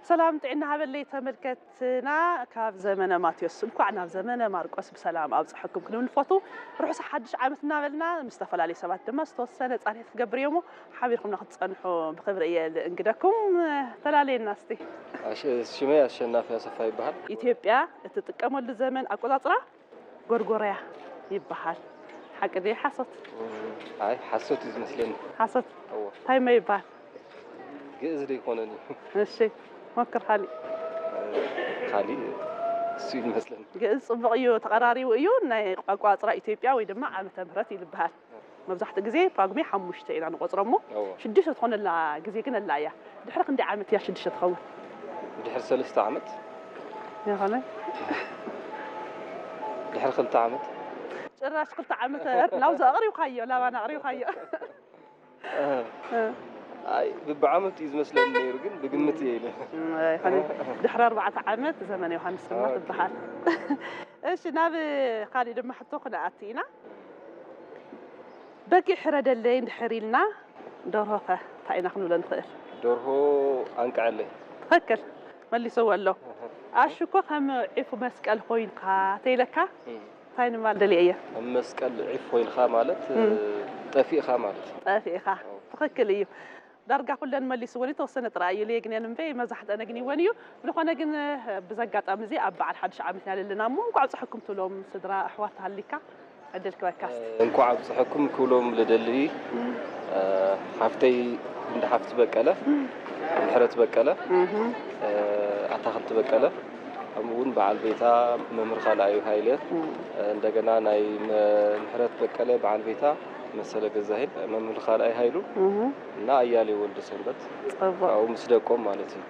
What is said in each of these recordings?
ሰላም ጥዕና ሃበለይ ተመልከትና፣ ካብ ዘመነ ማቴዎስ እንኳዕ ናብ ዘመነ ማርቆስ ብሰላም ኣብፀሐኩም ክንብል ንፈቱ። ርሑስ ሓድሽ ዓመት እናበልና ምስ ዝተፈላለዩ ሰባት ድማ ዝተወሰነ ፃንሒት ክገብር እየ እሞ ሓቢርኩም ንክትፀንሑ ብክብሪ እየ ልእንግደኩም። ተላለየና እስቲ። ኣሸ- ሽመይ ኣሸናፊ ኣሰፋ ይበሃል። ኢትዮጵያ እትጥቀመሉ ዘመን ኣቆፃፅራ ጎርጎርያ ይበሃል። ሓቂ ድዩ ሓሶት? ኣይ ሓሶት እዩ ዝመስለኒ። ሓሶት። እዎ። እንታይ እሞ ይበሃል? ግእዝ ዶ ይኮነን እዩ? እሺ፣ ሞክር ካሊእ። ካሊእ እሱ እዩ ዝመስለኒ። ግእዝ ፅቡቕ እዩ፣ ተቐራሪቡ እዩ። ናይ ኣቆፃፅራ ኢትዮጵያ ወይ ድማ ዓመተ ምህረት እዩ ዝበሃል። መብዛሕትኡ ግዜ ጳጉሜ ሓሙሽተ ኢና ንቆፅሮ እሞ እዎ። ሽዱሽተ ትኾነላ ግዜ ግን ኣላ እያ። ድሕሪ ክንደይ ዓመት እያ ሽዱሽተ ትኸውን? ድሕሪ ሰለስተ ዓመት ይኾነ። ድሕሪ ክልተ ዓመት ጭራሽ ክልተ ዓመት ናብዚ ኣቕሪብካዮ፣ ላባና ኣቕሪብካዮ። ኣይ ብብዓመት እዩ ዝመስለኒ ነይሩ ግን ብግምት እየ ኢለ። ይኾነ። ድሕሪ ኣርባዕተ ዓመት ዘመነ ዮሃንስ ድማ ትበሃል። እሺ፣ ናብ ካሊእ ድማ ሕቶ ክንኣቲ ኢና። በጊዕ ሕረደለይ እንድሕር ኢልና ደርሆ ከ እንታይ ኢና ክንብሎ ንኽእል? ደርሆ ኣንቅዐለይ። ትኽክል፣ መሊስዎ ኣሎ። ኣሹ እኮ ከም ዒፍ መስቀል ኮይንካ ተይለካ እንታይ ንማል ደልየ እየ? ኣብ መስቀል ዒፍ ኮይንካ ማለት ጠፊእኻ ማለት እዩ። ጠፊእኻ። ትኽክል እዩ። ዳርጋ ኩለን መሊስወን፣ የተወሰነ ጥራይ እዩ ለየግንየን እምበይ መብዛሕትአን ኣግንይወን እዩ። ብዝኾነ ግን ብዚ ኣጋጣሚ እዚ ኣብ በዓል ሓድሽ ዓመት ኢና ዘለና እሞ እንኳዕ ኣብፀሐኩም ትብሎም ስድራ ኣሕዋት ተሃሊካ ዕድል ክበካስ። እንኳዕ ኣብፀሐኩም ክብሎም ልደሊ ሓፍተይ እንዳ ሓፍቲ በቀለ፣ ምሕረት በቀለ፣ ኣታኽልቲ በቀለ፣ ከምኡ እውን በዓል ቤታ መምህር ካልኣዩ ሃይለ፣ እንደገና ናይ ምሕረት በቀለ በዓል ቤታ መሰለ ገዛሄን መምህር ካልኣይ ሃይሉ እና ኣያሌው ወልደ ሰንበት ፅቡቅ። ካብኡ ምስ ደቆም ማለት እዩ።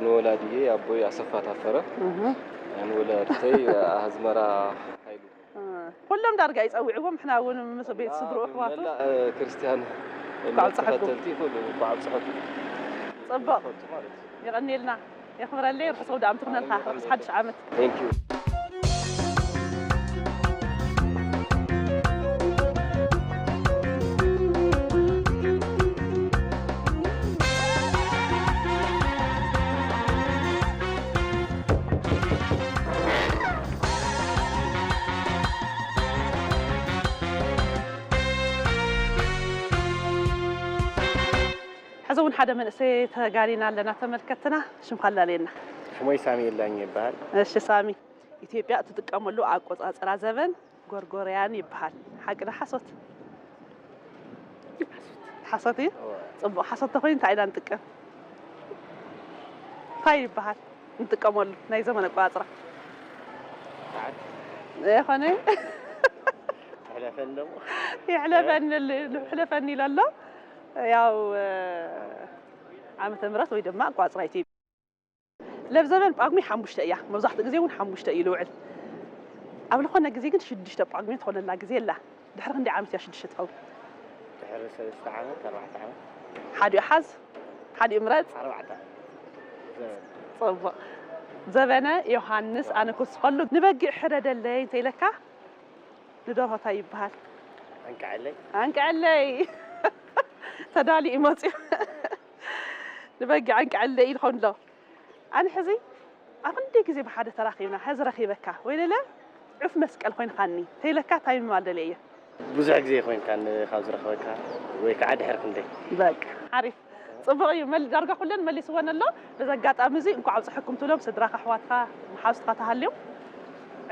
ንወላድየይ ኣቦይ ኣሰፋ ታፈረ፣ ንወላድተይ ኣዝመራ ሃይሉ። ኩሎም ዳርጋ ይፀውዕዎም፣ ሕና እውን ምስ ቤት ስድሩ ኣሕዋቱ። መላእ ክርስቲያን እንኳዕ ኣብፀሐኩም። ተኸተልቲ ኩሉ እንኳዕ ኣብፀሐኩም። ፅቡቅ። ፈልጡ ማለት እዩ። የቐንየልና። የኽብረለይ። ርሑስ ኣውደ ዓመት ይኹነልካ። ርሑስ ሓድሽ ዓመት። Thank you። ሕዚ እውን ሓደ መንእሰይ ተጋሊና ኣለና ተመልከትና። ሽምካ ኣላለየና። ሽሞይ ሳሚ የላኝ ይበሃል። እሺ ሳሚ፣ ኢትዮጵያ እትጥቀመሉ ኣቆፃፅራ ዘበን ጎርጎርያን ይበሃል። ሓቂ ዶ ሓሶት? ሓሶት እዩ። ፅቡቅ ሓሶት ተኮይኑ እንታይ ኢና ንጥቀም? እንታይ ይበሃል ንጥቀመሉ ናይ ዘመን ኣቆፃፅራ? ይኾነ ሕለፈን ደሞ ይሕለፈኒ ል- ይሕለፈኒ ኢሉ ኣሎ። ያው ዓመተ ምህረት ወይ ድማ ኣቆፃፅራ ኢትዮጵያ ለብ ዘበን ጳጉሜ ሓሙሽተ እያ። መብዛሕትኡ ግዜ እውን ሓሙሽተ እዩ ልውዕል። ኣብ ዝኾነ ግዜ ግን ሽዱሽተ ጳጉሜ ትኾነላ ግዜ ኣላ። ድሕሪ ክንደይ ዓመት እያ ሽዱሽተ ትኸውን? ድሕሪ ሰለስተ ዓመት ኣርባዕተ ዓመት ሓዲኡ ሓዝ፣ ሓዲኡ ምረፅ። ኣርባዕተ ዓመት ዘበን ፅቡቕ። ዘበነ ዮሃንስ ኣነ ክውስኸሉ ንበጊዕ ሕረደለይ እንተኢለካ ንደርሆ እንታይ ይበሃል? ኣንቀዐለይ ኣንቀዐለይ ተዳሊኡ መፅዩ ንበጊዕ ኣንቀዐለይ ኢልኮ ኣሎ። ኣነ ሕዚ ኣብ ክንደይ ግዜ ብሓደ ተራኺብና፣ ሕዚ ረኺበካ ወይ ለለ ዑፍ መስቀል ኮይንካኒ ተይለካ እንታይ ምባል ደልየ እየ። ብዙሕ ግዜ ኮይንካ ካብ ዝረኸበካ ወይ ከዓ ድሕር ክንደይ በቃ ሓሪፍ ፅቡቕ እዩ። መል ዳርጋ ኩለን መሊስወን ኣሎ። በዚ ኣጋጣሚ እዚ እንኳዕ ኣብፀሐኩም ትብሎም ስድራኻ፣ ኣሕዋትካ፣ መሓዙትካ ተሃልዮም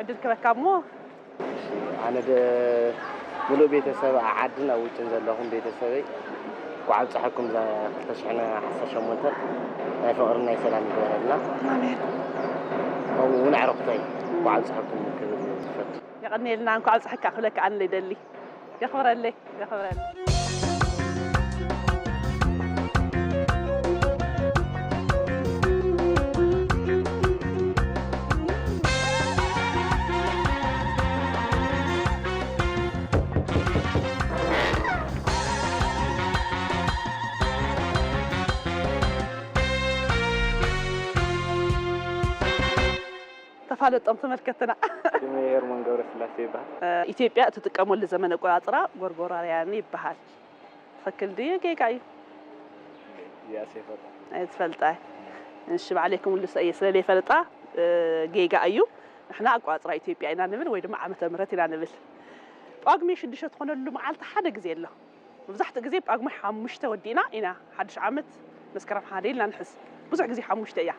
ዕድል ክበካ እሞ ኣነ ደ- ሙሉእ ቤተሰብ ኣብ ዓድን ኣብ ውጭን ዘለኹም ቤተሰበይ እንኳዕ ኣብፀሐኩም። እዛ ክልተ ሽሕን ዓሰርተ ሸሞንተን ናይ ፍቕርን ናይ ሰላም ይግበረልና። ከምኡ እውን ኣዕሩኽተይ እንኳዕ ኣብፀሐኩም ክብል ዝፈቱ። የቐንየልና። እንኳዕ ኣብፀሐካ ክብለካ ኣነ ይደሊ። የኽብረለይ፣ የኽብረለይ። ተፋለጦም ተመልከትና። ሽመይ ሄርሞን ገብረስላሴ ይበሃል። ኢትዮጵያ እትጥቀመሉ ዘመን ኣቆፃፅራ ጎርጎራውያን ይበሃል። ትኽክል ድዩ ጌጋ እዩ? ያስ ይፈጣ ኣይትፈልጣይ። እሺ፣ ባዕለይ ክምልሶ እየ፣ ስለ ዘይፈልጣ፣ እ፣ ጌጋ እዩ። ንሕና ኣቆጻጽራ ኢትዮጵያ ኢና ንብል ወይ ድማ ዓመተ ምህረት ኢና ንብል። ጳጉሜ ሽዱሽተ ትኾነሉ መዓልቲ ሓደ ግዜ ኣሎ። መብዛሕትኡ ግዜ ጳጉሜ ሓሙሽተ ወዲእና ኢና ሓድሽ ዓመት መስከረም ሓደ ኢልና ንሕዝ። ብዙሕ ግዜ ሓሙሽተ እያ።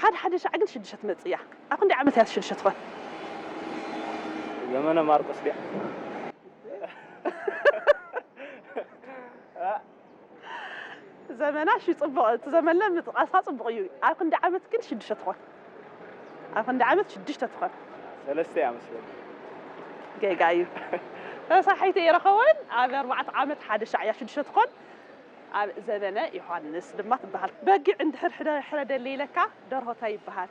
ሓደ ሓደ ሻዕ ግን ሽዱሽተ ትመጽእ እያ። ኣብ ክንደይ ዓመት እያ ሽዱሽተ ትኾን? ዘመነ ማርቆስ ድያ? ዘመና ሺ ጽቡቕ፣ እቲ ዘመንለ ምጥቓስካ ጽቡቕ እዩ። ኣብ ክንዲ ዓመት ግን ሽዱሽተ ትኾን? ኣብ ክንዲ ዓመት ሽዱሽተ ትኾን? ሰለስተ እያ መስለኒ። ጌጋ እዩ። ተሳሒተ ይረኸውን ኣብ ኣርባዕተ ዓመት ሓደ ሻዕ እያ ሽዱሽተ ትኾን። ኣብ ዘመነ ዮሃንስ ድማ ትበሃል። በጊዕ እንድሕር ሕደ- ሕረደለይ ኢለካ ደርሆ ታይ ይበሃል?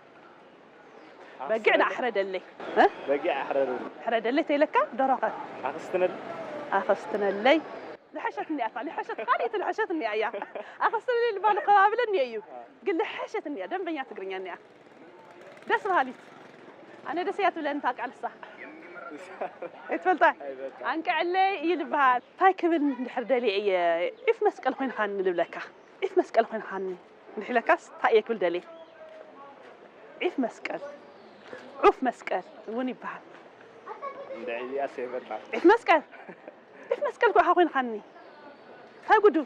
በጊዕ ንኣሕረደለይ እ? በጊዕ ኣሕረደለይ። ሕረደለይ ተይለካ ደርሆኸ? ኣኽስትነል ኣኸስትነለይ። ልሐሸት እኒኣታ፣ ልሐሸት ካልእቲ ልሐሸት እኒኣ እያ። ኣኸስትነለይ ልባሉ ከባብለ እኒኦ እዩ። ግን ልሐሸት እኒኣ፣ ደንበኛ ትግርኛ እኒኣ። ደስ በሃሊት። ኣነ ደስ እያ ትብለኒ እታ ቃል እሳ። ኣይትፈልጣ? ኣይፈልጣ። ኣንቅዐለይ እዩ ልበሃል። እንታይ ክብል እንድሕር ደልየ እየ፣ ዒፍ መስቀል ኮይንኻኒ ልብለካ። ዒፍ መስቀል ኮይንኻኒ እንድሕር ኢለካስ እንታይ እየ ክብል ደልየ? ዒፍ መስቀል፣ ዑፍ መስቀል እውን ይበሃል። እንድዒ እዚኣስ ኣይፈልጣ። ዒፍ መስቀል፣ ዒፍ መስቀል እኮ ኢኻ ኮይንኻኒ። እንታይ ጉዱ?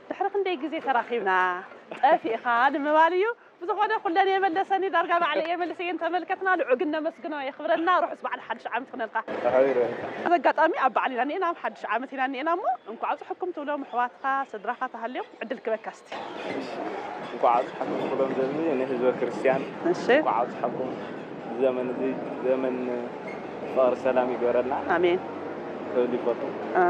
ድሕሪ ክንደይ ግዜ ተራኺብና፣ ጠፊእኻ ንምባል እዩ። ብዝኾነ ኩለን የመለሰኒ፣ ዳርጋ ባዕለይ የመልሰየን ተመልከትና። ልዑ ግን ነመስግኖ፣ የኽብረና። ርሑስ በዓል ሓድሽ ዓመት ይኹነልካ። ተኸቢሩ። በዚ ኣጋጣሚ ኣብ በዓል ኢና እኒኤና፣ ኣብ ሓድሽ ዓመት ኢና እኒኤና እሞ እንኳዕ ኣብፅሐኩም ትብሎም ኣሕዋትካ፣ ስድራኻ ተሃልዮም ዕድል ክበካ እስቲ። እንኳዕ ኣብፅሐኩም ክብሎም ዘድሊ ንህዝበ ክርስትያን እሺ። እንኳዕ ኣብፅሐኩም። ዘመን እዚ ዘመን ፍቕሪ ሰላም ይግበረልና ኣሜን። ክብል ይፈቱ። እ፣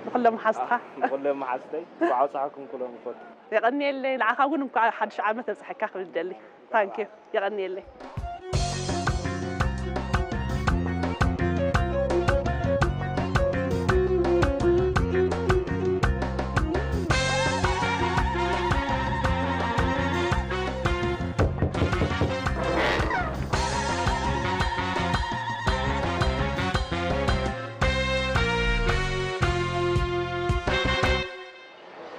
ንኹሎም መሓዝትኻ። ንኹሎም መሓዝተይ እንኳዕ ኣብፅሐኩም ክብሎም ይፈቱ። የቐንየለይ፣ ንዓኻ እውን እንኳዕ ሓድሽ ዓመት ኣብፅሐካ ክብል ደሊ። ታንኪዩ፣ የቐንየለይ።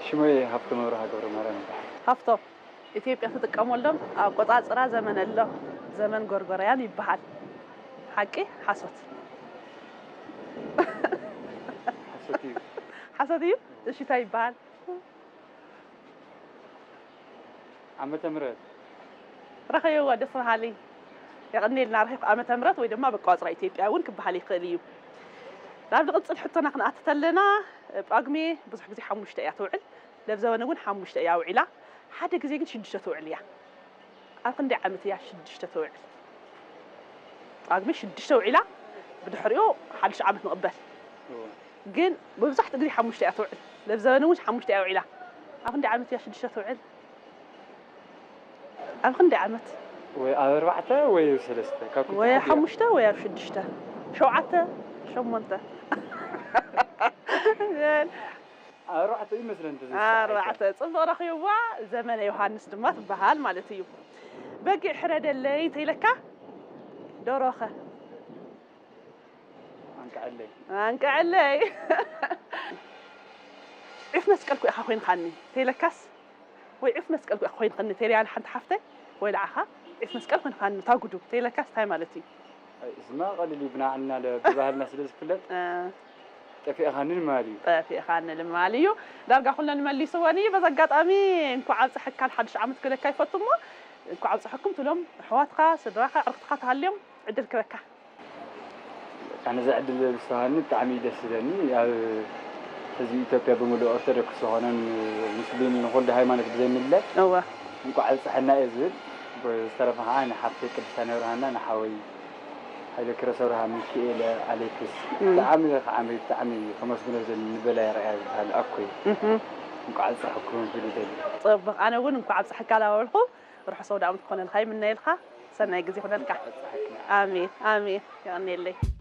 ሽመይ ሃብቶም ኣብርሃ ገብረማርያም ይበሃል። ሃፍቶም፣ ኢትዮጵያ ትጥቀመሎም ኣቆጻጽራ ዘመን ኣሎ፣ ዘመን ጎርጎርያን ይበሃል። ሓቂ ሓሶት? ሓሶት እዩ። ሓሶት እዩ? እሺ እንታይ ይበሃል? ዓመተ ምህረት ረኸብዋ ደስ በሃሊ። የቐንየልና ርሒቕ ዓመተ ምህረት ወይ ድማ በቋጽራ ኢትዮጵያ እውን ክበሃል ይኽእል እዩ። ናብ ዝቕጽል ሕቶና ክንኣቱ ተለና ጳጉሜ ብዙሕ ግዜ ሓሙሽተ እያ ትውዕል። ለብ ዘበነ እውን ሓሙሽተ እያ ውዒላ። ሓደ ግዜ ግን ሽዱሽተ ትውዕል እያ። ኣብ ክንደይ ዓመት እያ ሽዱሽተ ትውዕል? ጳጉሜ ሽዱሽተ ውዒላ ብድሕሪኡ ሓድሽ ዓመት ንቕበል። ግን መብዛሕትኡ ግዜ ሓሙሽተ እያ ትውዕል። ለብ ዘበነ እውን ሓሙሽተ እያ ውዒላ። ኣብ ክንደይ ዓመት እያ ሽዱሽተ ትውዕል? ኣብ ክንደይ ዓመት? ወይ ኣብ ኣርባዕተ ወይ ኣብ ሰለስተ ካብ ክልተ ወይ ሓደ እያ። ሓሙሽተ ወይ ኣብ ሽዱሽተ? ሸውዓተ? ሸሞንተ? ኣርባዕተ ይመስለኒ ተዘይስሓ ኣርባዕተ። ጽቡቕ ረኺብዋ። ዘመነ ዮሃንስ ድማ ትበሃል ማለት እዩ። በጊዕ ሕረደለይ እንተኢለካ ደሮኸ? ኣንቀዐለይ። ኣንቀዐለይ። ዒፍ መስቀል እኮ ኢኻ ኮይንካኒ እንተኢለካስ? ወይ ዒፍ መስቀል እኮ ኢኻ ኮይንካኒ እንተኢላ ሓንቲ ሓፍተይ ወይ ንዓኻ ዒፍ መስቀል ኮይንካኒ እታ ጉዱብ እንተኢለካስ እንታይ ማለት እዩ? ኣይ፣ እዚማ ቀሊል እዩ፣ ብናዕና ለ-፣ ብባህልና ስለ ዝፍለጥ እ፣ ጠፊእኻኒ ማለት እዩ። ጠፊእኻኒ ልማል እዩ። ዳርጋ ኩለን መሊስወን እዩ። በዚ ኣጋጣሚ እንኳዕ ኣብፀሐካ ሓድሽ ዓመት ክብለካ ይፈቱ እሞ እንኳዕ ኣብፀሐኩም ትብሎም ኣሕዋትካ፣ ስድራኻ፣ ዕርክትኻ ተሃልዮም ዕድል ክበካ። ኣነ እዚ ዕድል ዝተዋሃበኒ ብጣዕሚ እዩ ደስ ዝብለኒ። ኣብ ህዝቢ ኢትዮጵያ ብምሉእ ኦርቶዶክስ ዝኾነን ሙስሊም ንኹሉ ሃይማኖት ብዘይምለ እወ እንኳዕ ኣብፀሐና እየ ዝብል። ዝተረፈ ከዓ ንሓፍተይ ቅድስት ኣነ ብርሃንና ንሓወይ ሃይለ ክረሰብርሃ ሚኪኤለ ኣሌክስ እም። ብጣዕሚ ከዓ ብጣዕሚ ከመስግኖ ዘል ንበላይ ረኣያ ዝበሃል ኣኮይ እህም። እንኳዕ ኣብፀሐኩም ክብል ይደሊ። ፅቡቕ ኣነ እውን እንኳዕ ኣብፀሐካ ላበልኩ ርሑስ ኣውደ ዓመት ክኾነልካ ይምነየልካ። ሰናይ ግዜ ይኹነልካ። ኣሜን ኣሜን። የቐንየለይ።